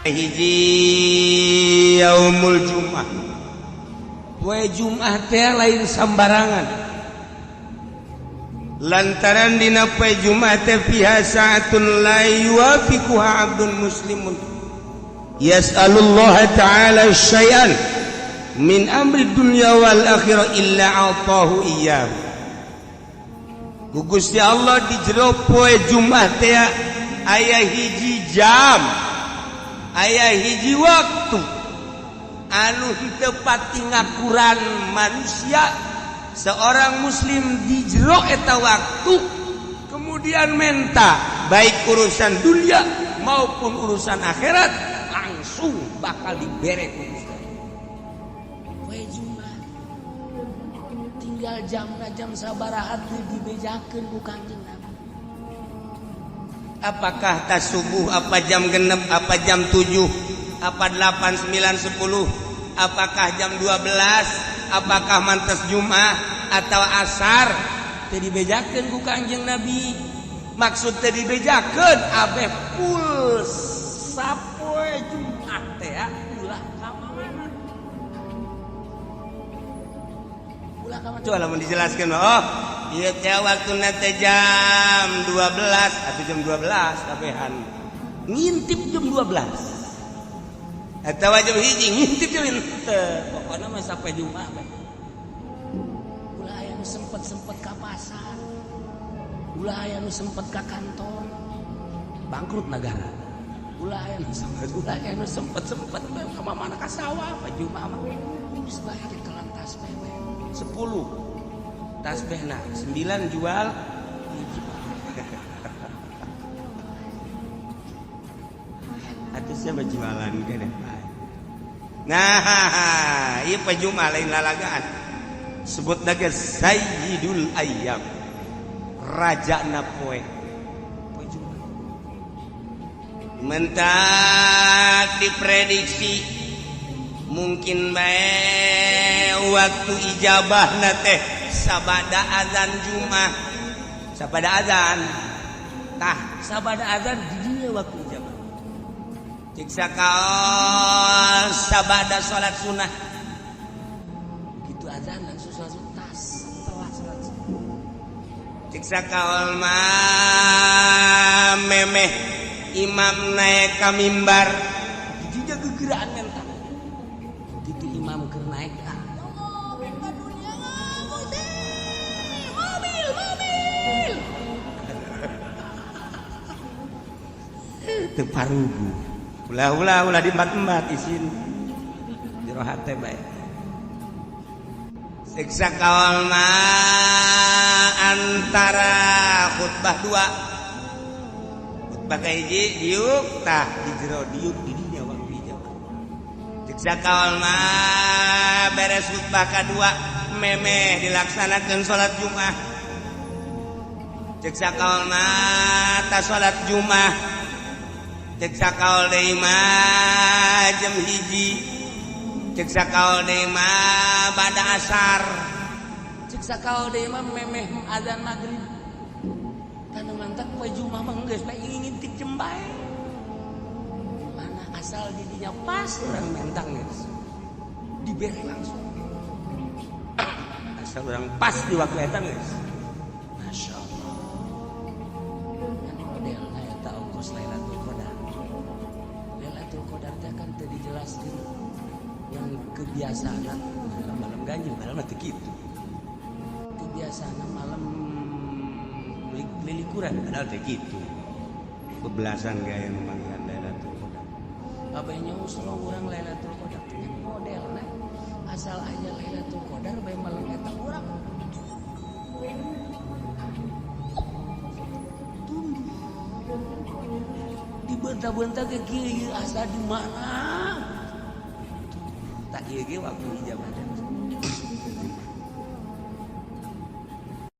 Hiji yaumul Jumat, poe Jumat teh lain sambarangan, lantaran dina poe Jumat teh fiha sa'atun la yuwafiquha 'abdun muslimun yas'alullah ta'ala syai'an min amri dunya wal akhirah illa 'atahu iyyahu. Ku Gusti Allah di jero poe Jumat teh aya hiji jam, aya hiji waktu anu teu pati ngakuran manusia seorang muslim di jero eta waktu, kemudian menta baik urusan dunia maupun urusan akhirat, langsung bakal dibere ku Gusti Allah. Poe Jumat tinggal jamna jam sabaraha teu dibejakeun ku Kangjeng Nabi. Apakah tas subuh, apa jam 6, apa jam 7, apa 8, 9, 10, apakah jam 12, apakah mantes Jumat atau asar, teu dibejakeun ku Kangjeng Nabi. Maksud teu dibejakeun, abeh full sapoe Jumat teh ya, ulah ka mana, ulah ka mana. Coba lamun dijelaskeun, oh ieu teh waktuna teh jam 12 atau jam 12 kabehan ngintip jam 12 atau jam 1 ngintip jam henteu, pokokna mah sampai Jumat bae. Ulah aya nu sempet-sempet ka pasar, ulah aya nu sempet ka kantor, bangkrut negara. Ulah aya nu sempet, ulah aya nu sempet-sempet ka mana, ka sawah. Pa Jumat mah geus bae nyekelan tasbih bae. 10 tasbihna 9 jual hiji. Atuh siapa jualan kene. Nah, ieu poe Jumat lain lalagaan, sebut lagi Sayyidul Ayyam, raja na poe poe Jumat. Mentak diprediksi mungkin bae waktu ijabah na teh sabada azan Jumat, sabada azan tah. Sabada azan di dinya waktu ijabah. Ciksa kaos sabada salat sunnah. Begitu azan langsung langsung tas setelah salat sunnah. Ciksa kaol mah memeh imam naik ka mimbar. Di dinya gegeraan mental. Begitu imam keur naik, ah, mobil mobil. Teu parugu, ulah ulah ulah diembat-embat, isin jero hate bae. Siksa kaol mah antara khutbah dua, khutbah kahiji diuk tah di jero diuk di dinya waktu ijabah. Siksa kaol mah beres khutbah kadua memeh dilaksanakeun salat Jumat. Cek sakaol mah ta salat Jumat. Cek sakaol deui mah jam 1. Cek sakaol deui mah bada asar. Cek sakaol deui mah memeh azan maghrib. Kana mantak poe Jumat mah geus bae ngintip jam bae. Mana asal di dinya pas urang mentang geus. Dibere langsung. Asal urang pas di waktu eta geus. Masya Allah. Kan modelna eta ongkos Lailatul Qadar. Lailatul Qadar teh kan teu dijelaskeun yang kebiasaan malam ganjil, padahal mah teu kitu. Kebiasaan malam lilikuran, padahal teu kitu. Bebelasan gaya memanggihan Lailatul Qadar. Abahnya usro urang Lailatul Qadar teh kan modelna asal aja Lailatul Qadar bae malam eta urang tunduk dibenta-benta ke kieu asa di mana. Tak ieu ge waktu ijabah.